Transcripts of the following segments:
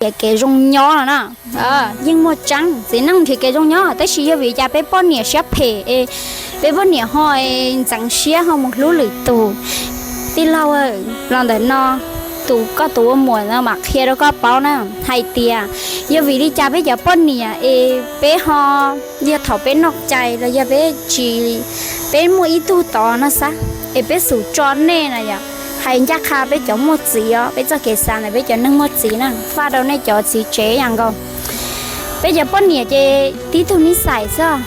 nrhiav kev zoo nyob no na. Yeej muaj tseeb, txiv neej nrhiav kev zoo nyob, tab sis yog vim li cas peb poj niam siab phem es peb poj niam ho ntxeev siab ho mus hlub lwm tus? Tij laug, los ntawm no tus koj tus ua muam no mam qhia rau koj paub na, hais tias yog vim li cas peb cov poj niam es peb ho, yog thaum peb noj cai los yog peb tsis, peb muaj ib tug tod no xav, es peb xub tso nej na yom, hais ncaj qha peb cov muaj txiv os, peb txoj kev xav ntawm peb cov neeg muaj txiv na, faj rau nej cov txiv tsev yam nkaus. Peb cov poj niam ces tib tug nij xais xwb,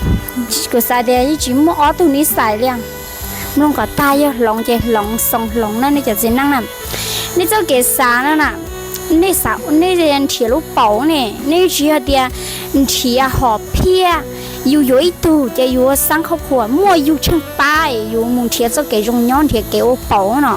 kuv xav tias yeej tsis muaj ob tug nij xais li. Mloog kom tag, yog hloov ces hloov, xoom hloov na nej cov txiv neej na. Nej txoj kev xav no na, nej xav, nej nrhiav lub paum ne, nej tsis yog tias nrhiav hom phiaj. Yus yuav ib tug ces yus ua xab qhov qhuas muaj yus tsheej pab es yus mus nrhiav txoj kev zoo nyob, nrhiav kev ua paum no.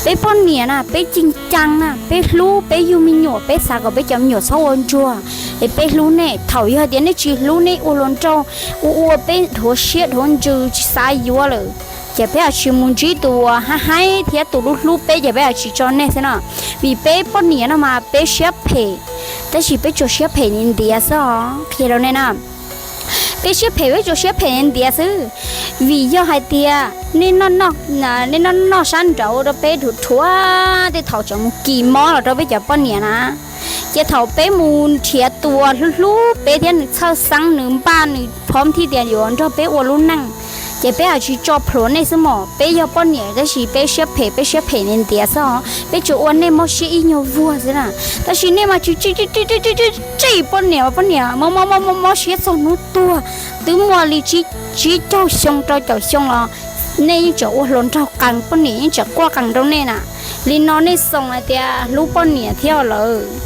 Peb poj niam na, peb ceev ceev na, peb hlub peb yug me nyuam, peb xav kom peb cov me nyuam txhob ua ntsuag, es peb hlub nej. Thaum yog tias nej tsis hlub, nej ua hluas nraug, ua ua peb dhuav siab dhuav ntsws tsis xav yuav lawm, ces peb yuav tsis mus ntsib tus uas haib haib thiab tus hlub hlub peb, ces peb yuav tsis tso nej xwb no. Vim peb poj niam no mas peb siab phem, tab sis peb tsuas siab phem ntiav xwb os, qhia rau nej na. Peb siab phem, peb tsuas siab phem ntiav xwb. Vim yog hais tias nej noj, nej noj noj sab nraud rau peb dhuav dhuav, tej thaum tseem mus kis mob los rau peb cov poj niam na. Ces thaum peb mus nrhiav tus uas hlub hlub peb thiab nws txhawj xeeb, nws npaj nws phob thij tias yuav nrog peb ua lub neej, ces peb yuav tsis tso plhuav nej xwb mog. Peb yog poj niam tab sis peb siab phem, peb siab phem ntiav xwb os, peb tsuas ua nej mob siab ib nyuag vuag xwb na. Tab sis nej mas tsis tsis tsis poj niam, poj niam mob mob mob mob siab txog hnub tuag, twb muaj li tsib caug xyoo rau caum xyoo los nej yeej tseem ua hluas nraug qees, poj niam yeej tseem quaj qees rau nej na. Li no nej xoom hais tias hlub poj niam thiab lawm,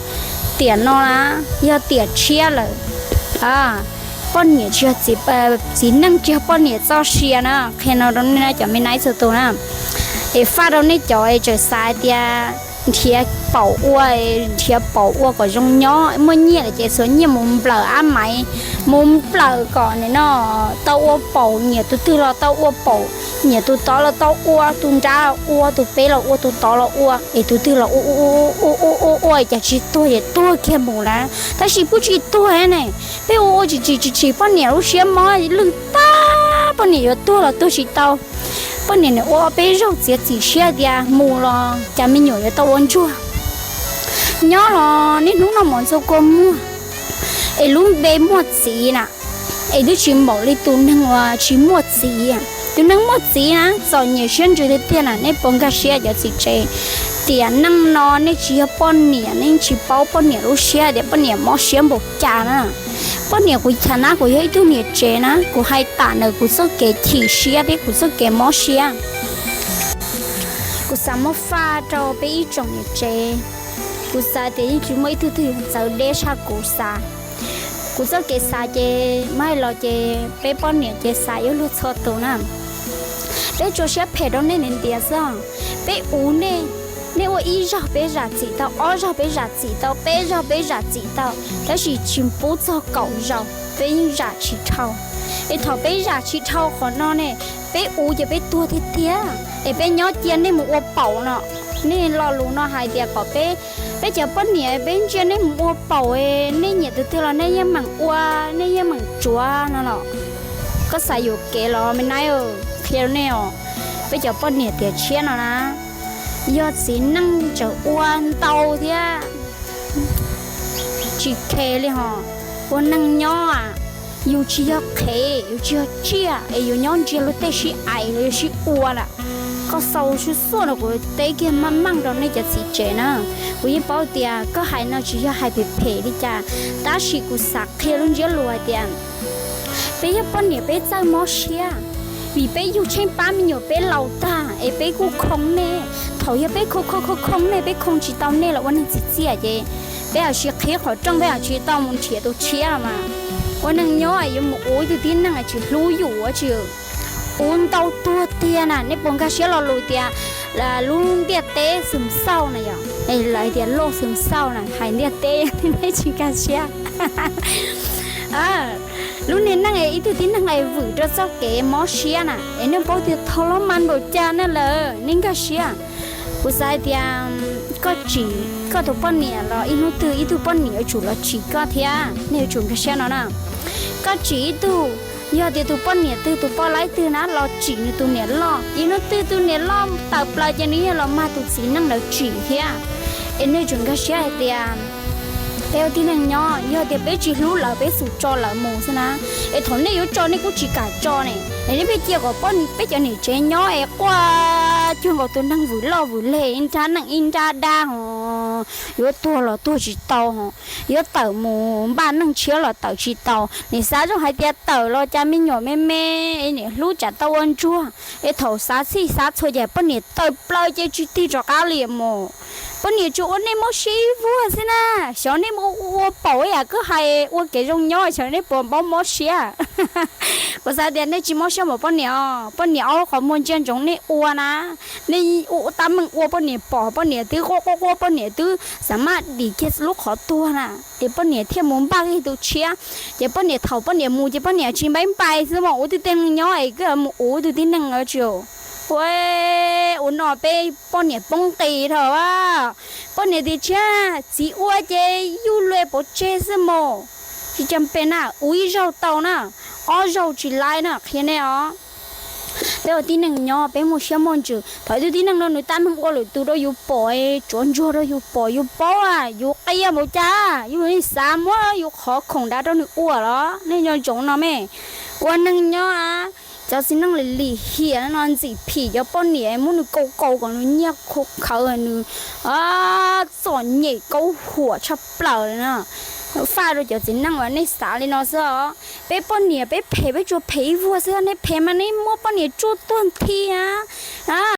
tiam no na yog tiam tshiab lawm. Poj niam tsis yog, txiv neej tsis yog poj niam txoj sia na, qhia no rau nej cov me nais txhua tus na. Es faj rau nej cov es tseem xav hais tias nrhiav paum ua, nrhiav paum ua kom zoo nyob, muaj nyiaj lawm ces txhua nyiaj mus nplawm ab maiv, mus nplawm kom nim no tau ua paum, nyiam tus twg los tau ua paum, nyiam tus tod los tau ua, tus nrad los ua, tus pem los ua, tus tod los ua, es tus twg los ua ua ua ua ua ua, cas tsis tuag es tuag kiag mus lawm. Tab sis pub tsis tuag ne, peb ua ua tsis tsis tsis tsis poj niam lub siab mob lwj tag, poj niam yuav tuag los tuag tsis tau. Poj niam nws ua peb zaug txiav txim siab tias mus los cas me nyuam yuav tau ua ntsuag, nyob los niaj hnub noj mov ntxuag kua muag, es lub npe muaj txiv na, es twb tsis npaum li tus neeg uas tsis muaj txiv. Tus neeg muaj txiv na txom nyem siab ntsws tiag tiag na, nej puas nkag siab cov txiv tsev? Tiam neej no nej tsis yog poj niam, nej tsis paub poj niam lub siab tias poj niam mob siab npaum cas na. Poj niam kuv tham na, kuv yog ib tug niam tsev na, kuv hais tam ntawm kuv txoj kev chim siab thiab kuv txoj kev mob siab. Kuv xav muab faj rau peb ib tsoom niam tsev. Kuv xav tias yeej tsis muaj ib tug twg yuav txawv deb tshaj kuv xav. Kuv txoj kev xav ces muab hais los ces peb poj niam ces xav yuav luag txhua tus na. Peb tsuas siab phem rau nej ntiav xwb. Peb uv nej, nej ua ib zaug peb zam txim tau, ob zaug peb zam txim tau, peb zaug peb zam txim tau, tab sis tsis pub txog kaum zaus peb yeej zam tsis dhau. Es thaum peb zam tsis dhau qhov no ne, peb uv ces peb tuag tiag tiag. Es peb nyob cia nej mus ua paum no. Nej lo lus no hais tias kom peb, peb cov poj niam peb ntsia nej mus ua paum, nej nyiam tus twg los nej yeej meem ua, nej yeej meem tsuav no los. Koj xav yuam kev los me nais, qhia rau nej os. Peb cov poj niam tiam tshiab no na, yog txiv neej tseem ua ntau thiab tsis khe li hos. Ua neej nyob, yus tsis yog qhev, yus tsis yog tsiaj es yus nyob ntsia luag tej sib aim los yog sib ua lawm. Koj xaus sib xuaj no, kuv teb kiag meej meej rau nej cov txiv tsev na. Kuv yeej paub tias koj hais no tsis yog hais phem phem li cas, tab sis kuv xav qhia lub ntsiab lus hais tias peb yog poj niam peb txawj mob siab, vim peb yug tsheej pab me nyuam peb laus tag es peb kuj khoo nej. Thaum yog peb khoo khoo khoo nej, peb khoo tsis tau nej los ua neeg txiv txiaj ces peb yuav tsis qhib qhov rooj, peb yuav tsis tau mus nrhiav tus tshiab los mas. Ua neej nyob yuav mus uv ib tug tib neeg tsis hlub yus ua tsi. Uv ntau tuag tiag na, nej puas nkag siab lo lus tias lub ntiaj teb xwm xauj na yom, lawv tias loj xwm xauj na, hais ntiaj teb nej tsis nkag siab. Lub niag neej ib tug tib neeg es vwm rau txoj kev mob siab na, es nej paub tias thaum los mas npaum cas na lawm nej nkag siab. Kuv xav hais tias Koj tsim koj tus poj niam los ib hnub twg ib tug poj niam yuav tsum los tsim koj thiab, nej yuav tsum nkag siab no na. Koj tsim ib tug, yog tias tus poj niam twg tus poj laib twg na los tsim nws tus niam loj, ib hnub twg tus niam loj tawm plaws ces nws yog los mag tus txiv neej ntawd tsim thiab. Es nej tsum nkag siab hais tias peb ua tib neeg nyob, yog tias peb tsis hlub lawv peb xum tso lawv mus xwb na. Es thaum nej yuav tso nej kuj tsis kam tso ne, es nej pheej cia kom peb cov niam tsev nyob es quaj cuag nkaus tus neeg vwm loj vwm leg ib nrab neej ib nrab dab ho, yuav tuag los tuag tsis tau ho, yuav tawm mus npaj neej tshiab los tawm tsis tau. Nim xav zoo hais tias tawm los cas me nyuam me me, niam hlub tsam tau ua ntsuag. Es thaum xav txhij xav txhua ces poj niam tawm plaws ces tsis tig rov qab li mus. Poj niam tsuas ua nej mob siab ib vuag xwb na. Xyov nej ua paum ib yam koj hais ua kev zoo nyob, xyov nej puas mob mob siab. Kuv xav tias nej tsis mob siab npaum poj niam os. Poj niam ob lub qhov muag ntsia ntsoov nej ua na. Nej tab meeg ua poj niam pom, poj niam twb quaj quaj quaj, poj niam twb xav maj dim kiag lub qhov tuag na, es poj niam thiaj mus npaj kiag tus tshiab. Ces poj niam thaum poj niam mus ces poj niam tsis npaib npai xwb mas ua tib tug tib neeg nyob es koj mus ua tug tib neeg tsis ua, ua no peb poj niam poob qis dhau. Poj niam tias tshiab txiv ua ces yuj lua pov tseg xwb mus, tsis cas pes na, ua ib zaug tau na, ob zaug tsis laib na, qhia nej os. Peb ua tib neeg nyob peb muaj siab muaj ntsws, thaum ib tug tib neeg no nws tab meeg ua lwm tus rau yus pom, tsuav ntsuag rau yus pom, yus paub a, yus qia npaum cas, yus xav muab yus qhov khoom dav rau nws ua los nej nco ntsoov no me. Ua neeg nyob a, cov txiv neej lim lim hiam no ntxim phim cov poj niam, muab nws kaus kaus kom nws nyiaj khawv nws txom nyem kaub huam tshaj plaws li na. Faj rau cov txiv neej uas nej xav li no xwb os. Peb poj niam peb phem peb tsuas phem ib vuag xwb, nej phem mas nej muab poj niam tsuj tuag nthi a.